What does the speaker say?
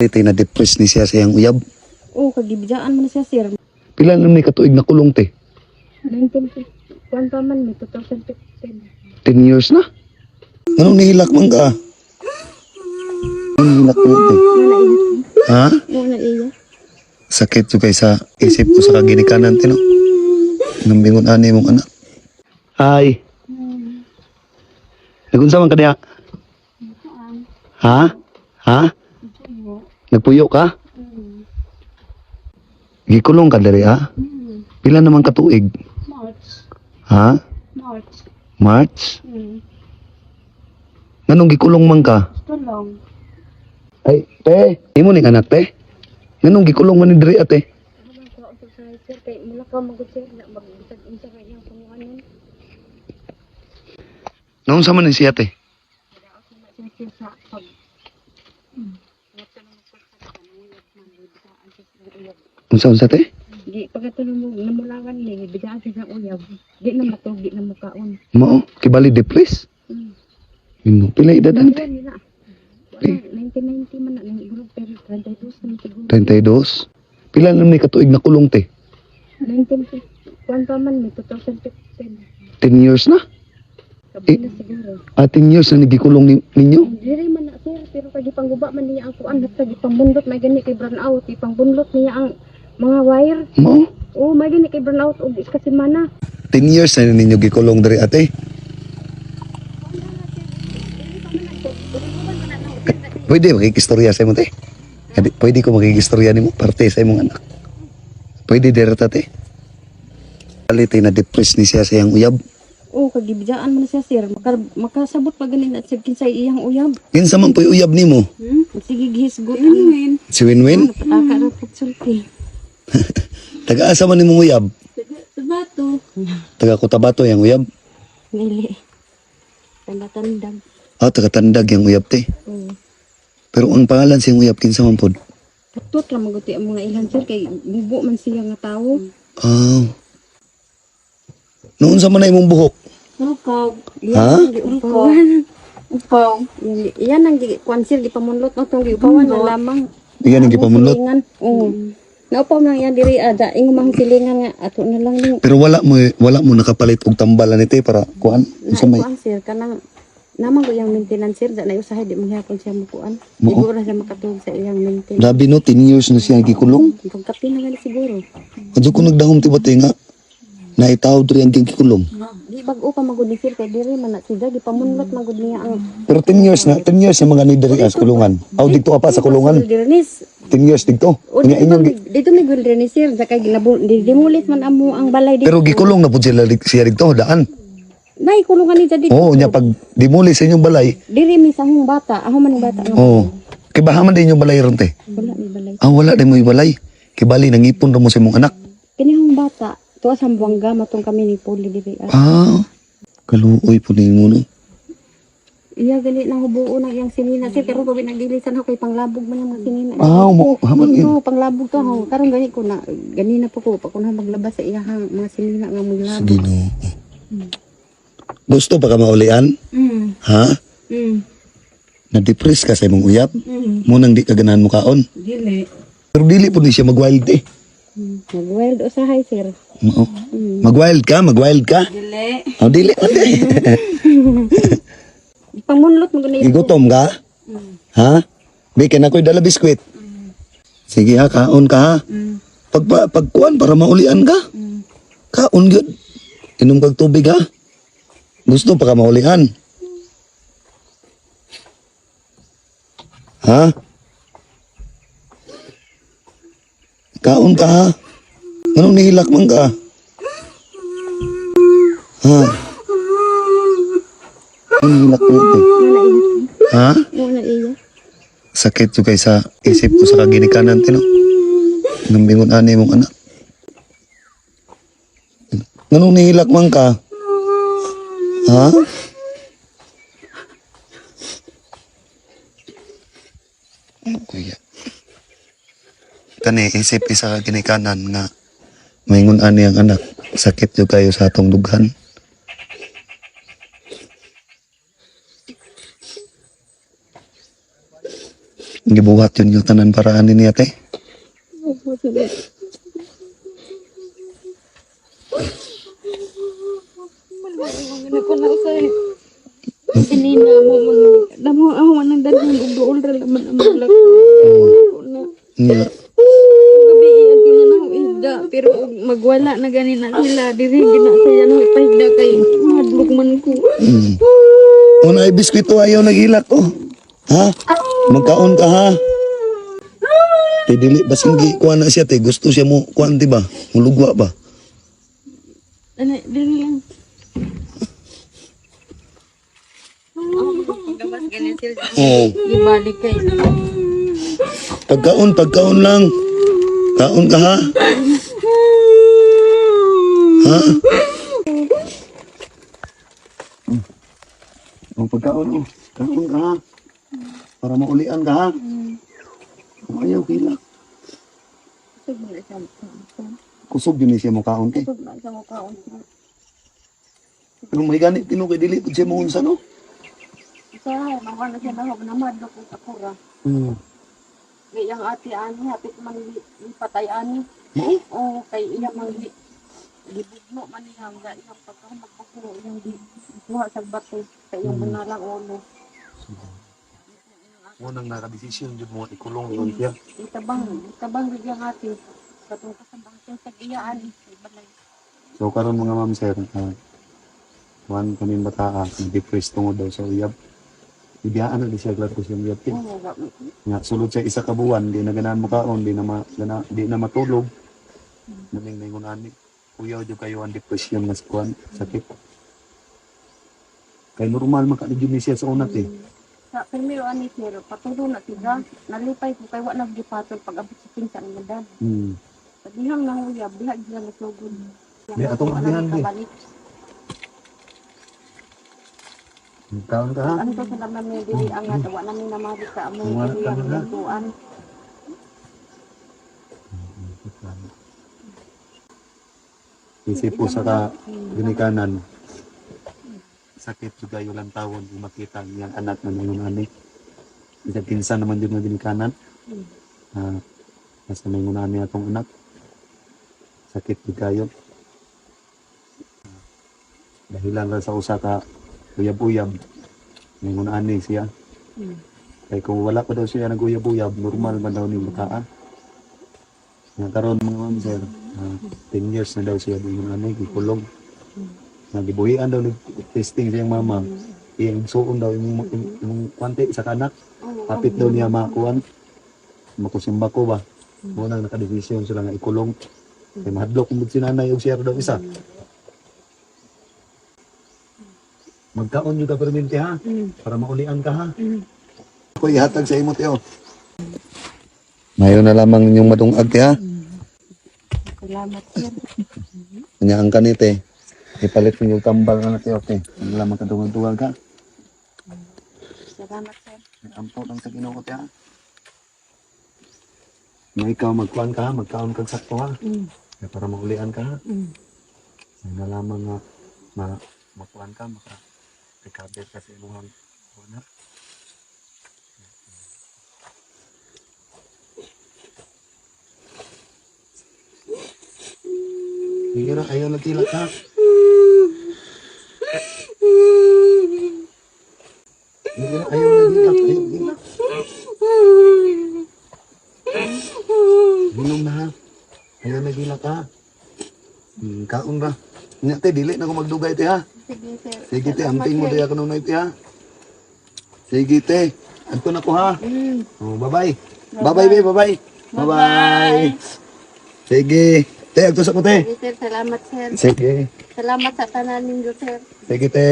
Tay, na-depress ni siya sa iyang uyab. Oh, kagibidaan man na siya, sir. Pila na ni katuig na kulong, te? 1951 pa man, may 2015. 10 years na. Anong nihilak man ka? Anong nihilak mo, te? Mo na iya. Ha? Mo na iya. Sakit jud kay sa isip ko sa kaginikanan, te, no? Nambingon ani mong anak. Hi. Nagunsa man ka niya? Ha? Ha? Nagpuyo ka? Gikulong ka diri, ha? Pila naman katuig? March. Ha? March. March? Mm. Nganong gikulong man ka? Tulong. Ay, te. Imo ning anak, te? Nganong gikulong man ni diri, ate? Sir, kay mula ka magud sir, na magbisag unsa kay iyang panguanon. Naunsa sa man ni siya, te? Sir, sir, sa pag Unsa-unsa, te? Di pagkatulong mo namulawan ni bidaan siya sa uyab. Di na matug, di na mukaon. Mao, kibali depress. Ino, pila edad ang te? Wala nila. Wala, 1990 man na nang group pero 32 na siguro. 32. Pila naman ni katuig na kulong, te? 1951 pa man, may 2015. 10 years na. Sabi na siguro. Ah, 10 years na nagikulong ninyo? Diri man na sir, pero kay gipangguba man niya ang kuan at sa gipambundot may gani kay brown out, ipangbundot niya ang mga wire. Mao, Oh, may gani kay brown out og isa ka semana. 10 years na ninyo gikulong diri, ate. Pwede makikistorya sa imo, te? Pwede, pwede ko makikistorya nimo parte sa imong anak. Pwede diri ta, te? Bali, te, na-depress ni siya sa iyang uyab. Oh, kagibidaan man na siya sir. Maka, makasabot pa gani na sir kinsay iyang uyab. Kinsa man po'y uyab nimo? Sige gihisgot ang Si Winwin? pataka ra pud sulti. Taga-asa man nimong uyab? Bato. Taga Cotabato yang uyab. Nili. Tanda-tandang. Ah, taga Tandag yang uyab, te. Oh. Pero ang pangalan sa iyang uyab kinsa man pod? Putot ra maguti ang mga ilhan sir kay bubo man siya nga tawo. Ah. Noon sa man na imong buhok? Upaw. Ha? Upaw. Upaw. Yan ang gi kuan sir gipamunlot no tong giupawan na lamang. Iyan ang gipamunlot. Silingan. Oo. Naupaw nang yan diri ada ingo mang silingan nga ato na lang ning Pero wala mo nakapalit og tambalan ni te para kuan unsa may kuan sir kanang namang ko iyang maintenance sir da na usahay di manghapon siya mukuan. Mao. Siguro siya makatuog sa iyang maintenance. Grabe no, 10 years na siya gikulong. Pagkapi na gani siguro. Kadto ko nagdahom ti ba te nga naitaw diri ang gikulong. Di bag-o pa magud ni sir kay diri man na siya gipamunlot magud niya ang Pero 10 years na, 10 years na mga ni diri as kulungan. Aw didto ka pa sa kulungan. Wilderness. 10 years didto. O Unya dito inyong dito may wilderness sir sa kay dimulit man amo ang balay dito. pero gikulong na pud sila siya didto daan. Nay kulungan ni dito. Oo, unya pag dimuli sa inyong balay. Diri mi sa akong bata, ako man ang bata nga. Oo. Kay baha man din inyong balay ron te. Wala mi balay. Ah, wala din mo balay. Kay bali nangipon ra mo sa imong anak. Kini akong bata, tuwa sa Buanga matong kami ni Puli diri. Ah. Ah, kaluoy po nimo no. Iya gali nang hubuo ng iyang sinina sir karon pa binagilisan ako kay panglabog man ang mga sinina. Ah, mo haman Ito, panglabog to ho. Karon gani ko na ganina po ko pa ko na maglabas sa iyahang mga sinina nga maglabog. Sige no. Gusto pa ka maulian? Ha? Na-depress ka sa imong uyab? Munang di ka ganahan mukaon. Dili. Pero dili po ni siya mag-wild eh. Mag-wild usahay sir. Oo. Mag-wild ka, mag-wild ka. Dili. Oh, dili, hindi. Pangunlot mo gani. Igutom ka? Ha? Bikin ako'y dala biskwit. Sige ha, kaon ka ha. Pag, pagkuan para maulian ka. Kaon gyud. Inom kag tubig ha. Gusto pa ka maulian. Ha? Kaon ka ha? Anong nihilak man ka? Ha? Anong nihilak mo ito? Ha? Mo na iya. Sakit jud kay sa isip ko sa kaginikanan te no. Nambingon ani mong anak. Nganong nihilak man ka? Ha? Kuya. Kani isip isa ka ginikanan nga maingon ani ang anak. Sakit jud kayo sa atong dughan. Gibuhat yun yung tanan para ani niya, te. Ko na usay. Inina mo man damo ako man ang dalhon og duol ra man ang bulak. Na. Nga. Gabi adto na nako higda pero og magwala na gani na sila diri gina saya na ipahigda kay madlok man ko. Una ay biskwito ayaw naghilak oh. Ha? Magkaon ka ha? Te dili basing gi kuan na siya te gusto siya mo kuan di ba? Mulugwa ba? Ano diri lang. Oo. Gibalik kay Pagkaon, pagkaon lang. Kaon ka ha? Ha? Oh, pagkaon oh. Kaon ka ha? Para maulian ka ha? Oh, ayaw hilak. Kusog yun siya mo kaon kay. Pero may ganit tino kay dili pud siya mo unsa no? Sa mga na siya nahog na madlok og ako ra. Kay ang ate ani hapit man patay ani. Mao? Oo, kay iya man gibugno man niya ang iyang pagka magbuko iyang gi kuha sa bato sa iyang manalang ulo. Unang nakadesisyon jud mo ikulong yun siya. Itabang, itabang rin ang ate. Katong kasabang siya sa iya ani sa balay. So karon mga ma'am sir, kuan kami bata depressed tungod daw sa uyab. Ibiyaan na di siya glad ko siyang uyab. Eh. Oo, wa- Nga sulod siya isa ka buwan, di na ganahan mukaon, di na ma, gana, di na matulog. Naming ningon ani. Kuyaw jud kayo ang depression nga sa kuan, sakit. Kay normal man ka ni jud ni siya sa unat eh. Sa primero ani sir, patulo na tiga. Nalipay ko kay wa naggipatol pag abot sa pinsan ng madam. Sa dihang nang uyab, diha gila nasugod. Di, atong amihan, di. Kabalik. Kaon ka ha? Ano to sa namin diri ang nga wa namin namali sa among Wala diri ang ka na. lutuan. Isip po sa ka ginikanan. Sakit juga yung lang tawon kung makita niyang anak na ningon ani. Isa kinsa naman jud nga ginikanan. Ah, basta ningon ani atong anak. Sakit jud kayo. Dahilan ra sa usa ka uyab-uyab. Ningon ani siya. Kay kung wala pa daw siya naguyab-uyab, normal man daw ni bataan. Nga karon mga ma'am sir, 10 years na daw siya doon ano, gikulong. Nagibuhian daw nag-testing siyang mama. Iyang suon daw imong imong kwante sa kanak. Hapit daw niya makuan. Makusimba ko ba. Muna nakadesisyon sila nga ikulong. Kay mahadlok kung si nanay og siya daw isa. Magkaon yung ka permente ha. Para maulian ka ha. Ako ihatag sa imo Teo. Mayo na lamang inyong madungag te ha. Salamat sir. Kanya ang kanite. Ipalit mo yung tambal nga na te okay. Ano lamang kadungag-duwag ha. Salamat sir. Ampo lang sa Ginoo te ha. Nga ikaw magkuan ka ha, magkaon kag sakto ha. Kaya para maulian ka ha. Sana lamang nga makuan ka maka recover ka sa imong kuan ha. Sige na, ayaw na tilak ha. Sige na, ayaw na tilak, ayaw tilak. Ginom na ha. Ayaw na gilak ha. Kaon ra. Nya te, dili na ko magdugay te ha. Sige sir. Sige te, Salamat, amping mo sir. te ako nung te ha. Sige te, anto na ko ha. Oh, bye-bye. Bye-bye, be, bye-bye. Bye-bye. Sige. Te, agto sa ko te. Sige sir, salamat sir. Sige. Salamat sa tanan ninyo sir. Sige te.